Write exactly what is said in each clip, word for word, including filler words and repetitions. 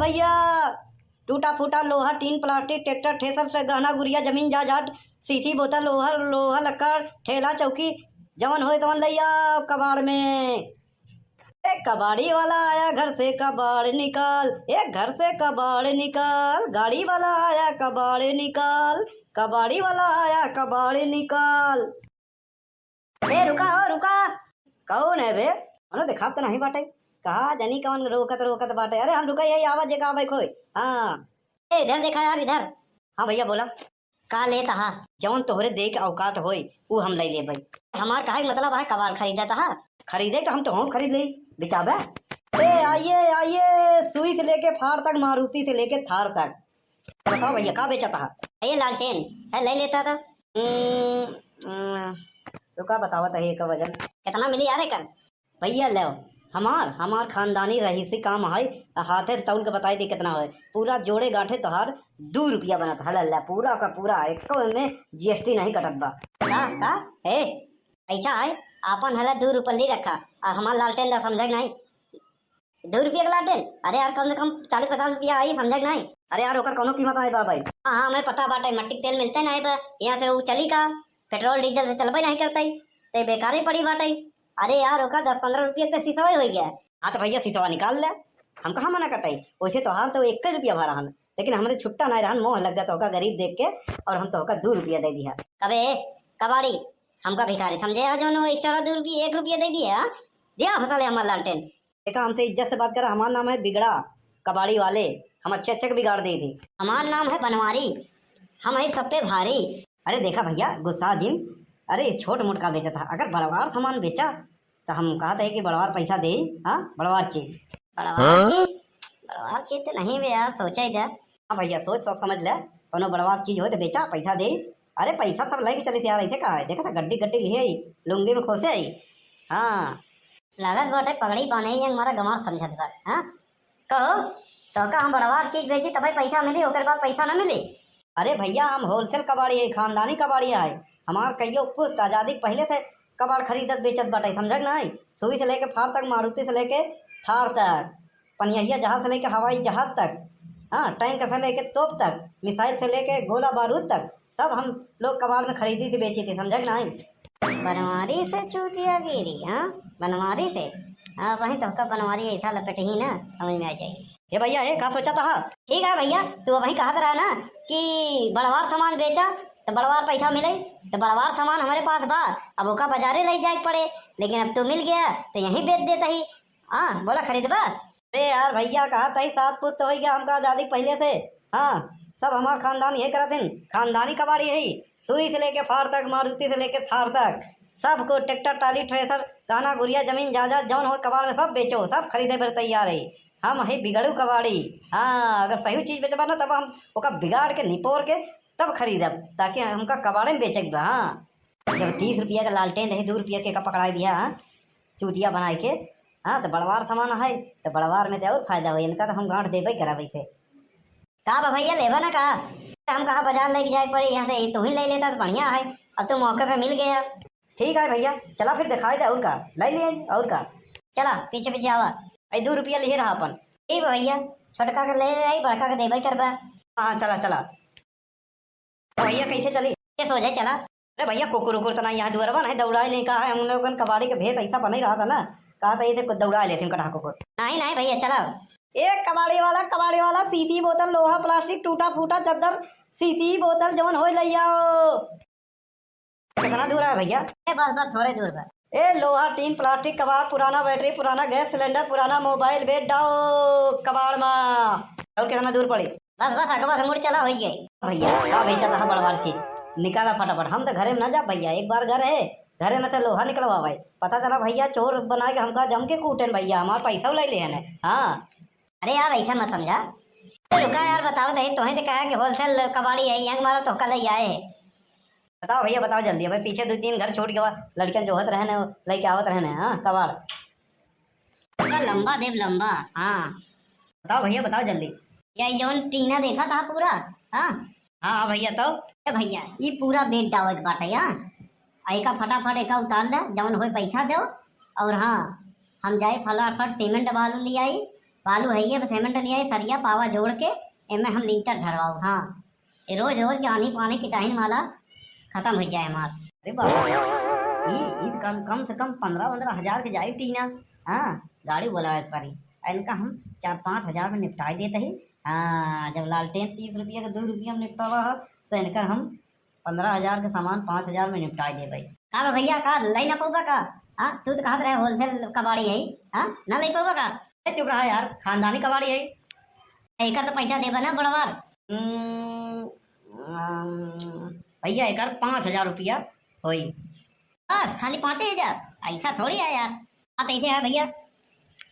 भैया, टूटा फूटा लोहा, टीन, प्लास्टिक, ट्रैक्टर, थ्रेसर से गहना गुरिया, जमीन जायदाद, सीसी बोतल, लोहा, लोहा लक्कड़, ठेला चौकी, जवन होए तवन लइ आओ कबाड़ में। ए कबाड़ी वाला आया घर से कबाड़ निकाल, ए घर से कबाड़ निकाल, गाड़ी वाला आया कबाड़ निकाल, कबाड़ी वाला आया कबाड़ निकाल। ए रुका हो रुका। कौन है बे? कौनो देखात तो नहीं बाटे। कहा जानी कौन रोकत रोकत बाटे। अरे हम रुका, यही आवा जे का भाई खोए। हाँ। ए इधर देखा यार इधर। हाँ भैया बोला। का लेत हा? जौन तोहरे दे के औकात होई उ हम लइ लेबे। हमार कहे के मतलब है कबाड़ खरीदत हा? खरीदे तो हम तो हम खरीद ले। बेचाबे? ए आइए आइए, सुई से लेके फार तक, मारुति से लेके थार तक। बताओ भैया का बेचत हा? ये लालटेन है, लइ लेता तो। हम्म, हम्म, रुका बतावत है एक वजन। कितना मिली यार एकर? भैया लेव, हमार हमार खानदानी रहीसी काम है। हाथे तौल के बताई दे कितना है। पूरा जोड़े गांठे तोहार दू रुपया बनत है। ला पूरा का पूरा, एको में जीएसटी नहीं कटत बा। का का? हे, ऐसा है, आपन हला दू रुपल्ली रखा, आ हमार लालटेन दा समझे नहीं। दू रुपया के लालटेन? अरे यार, कम से कम चालीस पचास रुपया आई, समझे कि नहीं? अरे यार, ओकर कौनो कीमत नहीं बा भाई। हाँ हाँ, हमें पता बाटे, मट्टी के तेल मिलते नहीं बा, यहाँ से वो चली का? पेट्रोल डीजल से चलबे नहीं करते, ते बेकारे पड़ी बाटे। अरे यार, ओकर दस पन्द्रह रुपया के तो सीसवा ही हो गया। हाँ तो भैया, सीसवा निकाल ले, हम कहाँ मना करते ही। वैसे तोहार तो एक रुपया भरा हन, लेकिन हमरे छुट्टा नहीं रहन, मोह लग जाता होगा गरीब देख के, और हम तो होगा दू रुपया दे दिया। कबे कबाड़ी, हमका भिखारी समझे है, जो नो एक्स्ट्रा दू रुपया, एक रुपया दे दिया, हाँ? दिया हंसा ले हमार लालटेन। देखा, हमसे इज्जत से बात करा, हमार नाम है बिगड़ा कबाड़ी वाले, हम अच्छे अच्छे के बिगाड़ दे थे। हमार नाम है बनवारी, हम है सब पे भारी। अरे देखा भैया, गुस्सा जिन, अरे छोट मोट का बेचा था, अगर बड़वार सामान बेचा तो हम कहा था कि बड़वार पैसा दे, हाँ, बड़वार चीज। बड़वार हाँ? चीज? बड़वार चीज तो नहीं बे यार, सोचा ही था। हाँ भैया, सोच सब समझ ले, कोनो बड़वार चीज हो तो बेचा, पैसा दे। अरे पैसा सब लेके चली यार, ऐसे का है, देखा था गड्डी गड्डी लिए आई, लुंगी में खोसे आई। हाँ। लागत बाटे पगड़ी बांधे ही हमारा गंवार समझत बा, हाँ? कहो, तोहका हम बड़वार चीज बेची तबे पैसा मिली, ओकर बाद पैसा ना मिली? अरे भैया, हम होलसेल कबाड़ी है, खानदानी कबाड़ी है। हमार कहियो पुस्त आजादी के पहले से कबाड़ खरीदत बेचत बाटे, समझक नहीं? सुई से लेके फार तक, मारुति से लेके थार तक, पनियहिया जहाज से लेके हवाई जहाज तक, हाँ, टैंक से लेके तोप तक, मिसाइल से लेके गोला बारूद तक, सब हम लोग कबाड़ में खरीदी थी, बेची थी, समझक नहीं? बनवारी से चूतियागिरी, हाँ? बनवारी से? हाँ, वहीं तोहका बनवारी ऐसा लपेट ही ना, समझ में आ जाई। ए भैया, ए, का सोचा था? ठीक है भैया, तू अबहीं कहत रहा ना कि बड़वार सामान बेचा, तो बड़वार पैसा मिले, तो बड़वार सामान हमारे पास बा, अब ओका बाजारे ले जाए के पड़े, लेकिन अब तू मिल गया, तो यहीं बेच देता ही। हाँ, बोला खरीदबा? अरे यार भैया, कहा तही सात पुस्त हो गया हमका आजादी के पहले से। हाँ, सब हमार खानदान यही करत हिन, खानदानी कबाड़ी है, सुई से लेके फार तक, मारुति से लेके थार तक, सबको ट्रैक्टर, ट्राली, थ्रेसर, गहना गुरिया, जमीन जायदाद जौन हो कबाड़ में सब बेचो, सब खरीदे पर तैयार है। हम है बिगड़ू कबाड़ी। हाँ, अगर सही चीज बेचबा ना तब हम ओका बिगाड़ के निपोर के तब खरीदब, ताकि हमका कबाड़े में बेचे के बा। हाँ, जब तीस रुपया का लालटेन रहे, दू रुपया के का पकड़ाई दिया, हाँ, चूतिया बनाए के। हाँ, तो बड़वार सामान है, तो बड़वार में तो और फायदा हो, इनका तो हम गांठ देबे करा वैसे। का बा भैया, लेबा ना का? हम कहा बाजार लेके जाए पड़े, यहाँ से तू ही ले लेता तो बढ़िया है, अब तो मौके पे मिल गया। ठीक है भैया, चला फिर दिखाई दे, और का, ले लिए, और का। चला, पीछे पीछे आवा। आई दू रुपया लिहे रहा अपन। ठीक बा भैया, छोटका के ले ले, बड़का के देबे करबा। हाँ, चला, चला। तो भैया, कैसे चली? ये सोझे चला। अरे भैया, कुकुर उकुर तो ना यहाँ दुआरवा, नहीं दौड़ाए ले, कहा है, हम लोगन कबाड़ी के भेद ऐसा बने रहा था ना, कहा था, ये देखो, दौड़ाए लेते हैं कटहा कुकुर। नहीं, नहीं भैया, चला। ए कबाड़ी वाला, कबाड़ी वाला, सीसी बोतल, लोहा, प्लास्टिक, टूटा फूटा चद्दर, सीसी बोतल, जवन होए ले आओ। कितना दूर है भैया? ए, बस, बस, थोड़े दूर बा। ए, लोहा, टीन, प्लास्टिक, कबाड़, पुराना बैटरी, पुराना गैस सिलेंडर, पुराना मोबाइल, बेच डाओ कबाड़ मा। और कितना दूर पड़ी? बस, बस, आगे बस, मुड़ चला, हो गई। भैया, का बेचा था बड़वार चीज? निकाला फटाफट। हम तो घरे में ना जा भैया, एक बार घर है, घरे में तो लोहा निकलवा भाई। पता चला भैया, चोर बना के हमका जम के कूटन भैया, हमार पैसा उलाई ले हने। हाँ। अरे यार, ऐसा मत समझा। तो रुका यार, बताओ दे, तोहे तो कहा कि होलसेल कबाड़ी है, यहाँ मारा तो कल ही आए है। बताओ भैया, बताओ जल्दी। अबे पीछे दो तीन घर छूट गवा, लड़कियां जो होत रहने, लेके आवत रहने, हाँ, कबाड़। पूरा लंबा देव लंबा, हाँ। बताओ भैया, बताओ जल्दी। या जौन टीना देखा था पूरा, हाँ? हाँ, हाँ भैया, तो? ए भैया, ये पूरा बेच डावे के बाटे, हाँ? आ एका फटाफट एका उतार ले, जौन होए पैसा दो, और हाँ, हम जाए फटाफट सीमेंट बालू ले आई, बालू है ये, सीमेंट नहीं है, सरिया पावा जोड़ के एमे हम लिंटर ढरवाओ। हाँ, ये रोज रोज के आनी पानी के चाहिन माला खत्म हो जाए हमार। अरे बाबा, ई, ई कम, कम से कम पन्द्रह, पन्द्रह हजार के जाई टीना। हाँ, गाड़ी बोलावे के पड़ी। आ इनका हम चार पाँच हजार में निपटाई देते ही। हाँ, जब लालटेन तीस रुपया के दो रुपया में निपटावा हो, तो इनका हम पन्द्रह हजार के सामान पाँच हजार में निपटाई देबे। का बा भैया, का लई ना पउबा का? हाँ, तू तो कहत रहे होलसेल कबाड़ी है, हाँ, ना लई पउबा का? ए, चुप रहा यार, खानदानी कबाड़ी है। एकर तो पैसा देबे ना बड़वार। हम्म, अम, भैया, एकर पाँच हजार रुपया होई। बस, खाली पाँचे हजार? ऐसा थोड़ी है यार। बात ऐसे है भैया,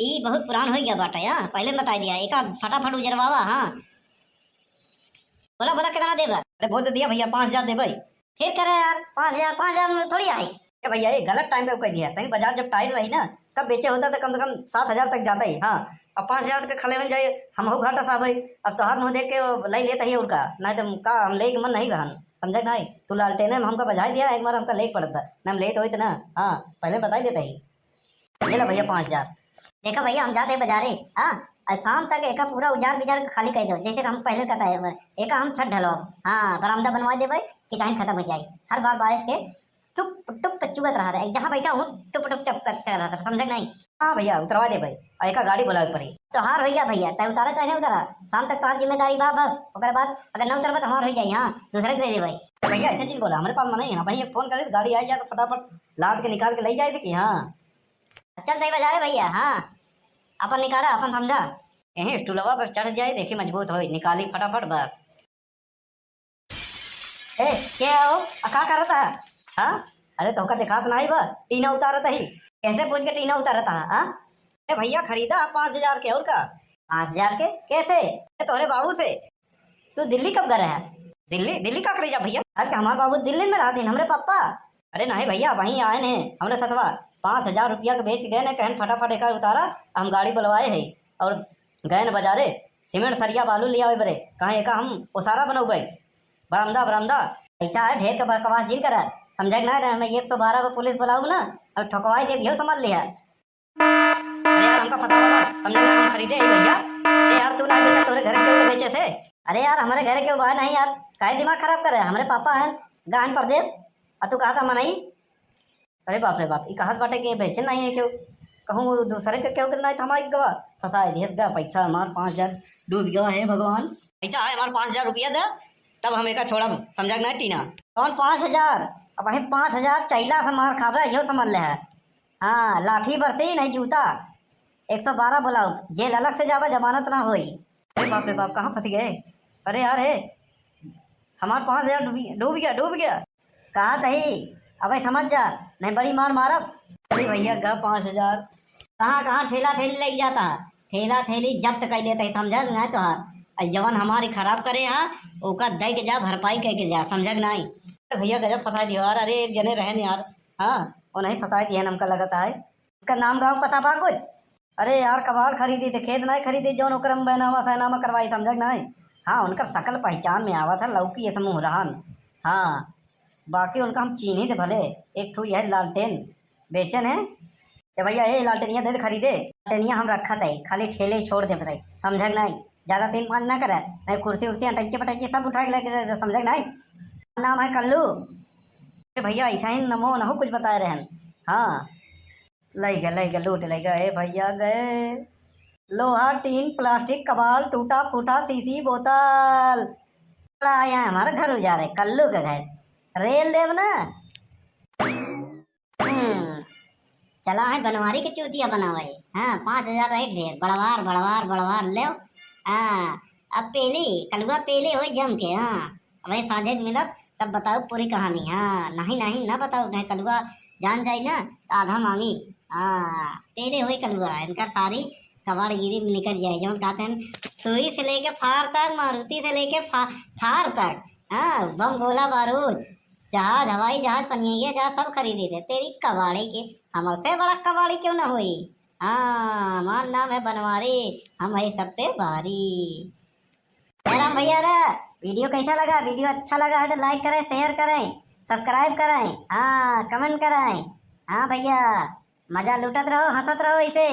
ई बहुत पुरान हो गया बाटा, हाँ, पहले बता दिया, एका फटाफट उजरवावा। हाँ, बोला, बोला, कितना देबा? अरे, बोल तो दिया भैया, पाँच हजार देबे। फिर करे यार, पाँच हजार, पाँच हजार में थोड़ी आई। ए भैया, ये गलत टाइम पे कह दिया। तनी बाजार जब टाइट रही ना, तब बेचे होता तो कम से कम सात हजार तक जाता ही। हाँ, अब पाँच हजार तक खले हो जाए, हमहू घाटा साहब है। अब तोहार मुँह देख के वो लई लेता ही और का, नहीं तो का हम लेके मन नहीं रहन, समझे कि नहीं? तू लालटेने में हमका बजाई दिया, एक बार हमका लेके पड़त बा, ना हम लेत होइत ना। हाँ, पहले बताई देता ही। ये ला भैया पाँच हजार। देखा भैया, हम जाते बाजारे, हाँ, और शाम तक एका पूरा उजार बिजार के खाली कर दो, जैसे कि हम पहले कहता है, एका हम छत ढलो। हाँ, बरामदा बनवा देबे, किचाइन खत्म हो जाए। हर बार बारिश के टुप टुप चुगत रहा था, जहाँ बैठा हूँ टुप टुप चपकत चल रहा था, समझे कि नहीं? हाँ भैया, उतरवा देबे, और एका गाड़ी बुलावे पड़ी। तोहार हो गया भैया, चाहे उतारा चाहे नहीं उतारा, शाम तक तोहार जिम्मेदारी बा बस। ओकर बाद अगर न उतरबा तो हमार हो जाई, हाँ, दूसरे के दे देबे। भैया ऐसे जिन बोला, हमरे पास मना ही है ना, भैया फोन करे तो गाड़ी आ जाए तो फटाफट लाद के निकाल के ले जाए थे कि हाँ। चल दे बाजारे भैया, हाँ, अपन निकाला, अपन समझा। यहीं स्टूलवा पर चढ़ जाए, देखी मजबूत होई, निकाली फटाफट बस। ए, के हो? आ, का करत है? हाँ? अरे, तोहका देखात नाही बा? टीना उतारत ही। कैसे पूछ के टीना उतारत है, हाँ? ए भैया, खरीदा पाँच हजार के, और का? पाँच हजार के? कैसे? ए, तोहरे बाबू से। तू दिल्ली कब गए है? दिल्ली? दिल्ली का करे जा भैया? आज के हमार बाबू दिल्ली में रहते हैं, हमरे पापा। अरे नहीं भैया, वहीं आए ने, हमरे सथवा पाँच हजार रुपया के बेच गए ने, कहन फटाफट एकर उतारा, हम गाड़ी बुलवाए है और गए न बाजारे, सीमेंट सरिया बालू ले आवे बरे, कहाँ एका हम ओसारा बनौबे, बरामदा, बरामदा। ऐसा है, ढेर के बकवास जिन करा, समझे कि ना रे, हमें एक सौ बारह पे पुलिस बुलाऊ ना, अब ठोकवाई देब, यहू समझ लिया। अरे यार, हमका फंसावा मत, समझे ना, हम खरीदे ही भैया। अरे यार, तू ना बेचा, तोरे घर के केहू तो बेचे से। अरे यार, हमारे घर के बा नहीं यार, काहे दिमाग खराब करे, हमारे पापा हैं, गए हैं परदेस, और तू कहा था मनई। अरे बाप रे बाप, ई कहत बाटे कि बेचे नहीं है केहू, कहूँ दूसरे के केहू के नहीं थमा गवा, फंसाए दिहत गा, पैसा हमार पाँच हजार डूब गवा है भगवान। पैसा है हमार पाँच हजार रुपया दे, तब हम एका छोड़ब, समझा कि नहीं टीना? कौन पाँच हजार? अब वही पाँच हजार चैला से मार खाबे, यो समझ ले है। हाँ, लाठी बरसी नहीं जूता, एक सौ बारह बुलाओ, जेल अलग से जाबे, जमानत ना होई। अरे बाप रे बाप, कहाँ फंस गए? अरे यार, हे, हमार पाँच हजार डूबी, डूब गया, डूब गया। कहा तही, अबे समझ जा, नहीं बड़ी मार मारब। अरे भैया, गा पाँच हजार। कहाँ, कहाँ ठेला ठेली लेके जाता है? ठेला ठेली जब्त कर लेता है, समझा नहीं तो। हाँ, जवन हमारी खराब करे, हाँ, ओका दे के जा, भरपाई करके जा, समझा कि नहीं? अरे भैया, गजब फंसा दियो यार। अरे, एक जने रहन यार, हाँ, वो नहीं फंसा दिए, हमका लगता है। का नाम गाँव पता बा कुछ? अरे यार, कबाड़ खरीदी थे, खेत नाय खरीदी, जौन ओकर हम बैनामा सैनामा करवाई, समझा कि नाय? हाँ, उनकर सकल पहचान में आवत है, लौकी ऐसे मुँह रहन। हाँ, बाकी उनका हम चीन्ही थे भले, एक ठो यह लालटेन बेचन है। ए भैया, ए लालटेनिया दे दे खरीदे। लालटेनिया हम रखा थे, खाली ठेले ही छोड़ दे बताई, समझा कि नाय? ज्यादा तीन पाँच ना करे, नहीं कुर्सी उर्सी अटैची पटैची सब उठा के लेके दे दे, समझा कि नाय? नाम है कल्लू। ए भैया, ऐसा ही नमो नहो कुछ बताए रहन। हाँ। लइगा, लइगा, लूट लइगा, ए भैया गए। लोहा, टीन, प्लास्टिक, कबाड़, टूटा फूटा, शीशी, बोतल। बड़ा आया है हमारा घर उजारे, कल्लू के घर। रेल देव ना। हम्म, चला है बनवारी के चूतिया बनावे। हाँ, पाँच हजार रहे ढेर, बड़वार, बड़वार, बड़वार लेव। हाँ, अब पेली, कलुआ पेली होई जम के, हाँ। अबे साँझे के मिलब, तब बताऊ पूरी कहानी। हाँ, नहीं, नहीं, ना बताऊ, नहीं कलुआ जान जाई ना, तो आधा मांगी। हाँ, पेले होई कलुआ, इनका सारी कबाड़गिरी में निकल जाए। जौन कहते हैं, सुई से लेके फार तक, मारुति से लेके फा-, थार तक, हाँ, बम गोला बारूद, जहाज, हवाई जहाज, पनिया जहाज, सब खरीदे थे। तेरी कबाड़ी के, हमसे बड़ा कबाड़ी क्यों ना होई? हाँ, हमार नाम है बनवारी, हम है सब पे भारी। जय राम भैया रे, वीडियो कैसा लगा? वीडियो अच्छा लगा है तो लाइक करें, शेयर करें, सब्सक्राइब करें, हाँ, कमेंट करें। हाँ भैया, मजा लूटत रहो, हंसत रहो इसे।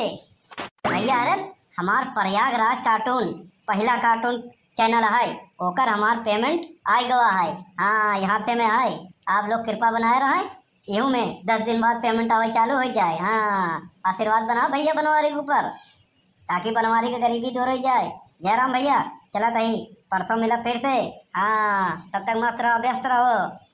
भैया, अरे हमार प्रयागराज कार्टून, पहिला कार्टून चैनल है, ओकर हमार पेमेंट आइ गवा है। हाँ, यहाँ से में है, आप लोग कृपा बनाए रहे। इहू में दस दिन बाद पेमेंट आवे चालू होइ जाए। हाँ, आशीर्वाद बनाओ भइया बनवारी के ऊपर, ताकि बनवारी के गरीबी दूर होइ जाए। जयराम भइया, चलत ही, परसों मिला फिर से। हाँ, तब तक मस्त रहो, व्यस्त रहो।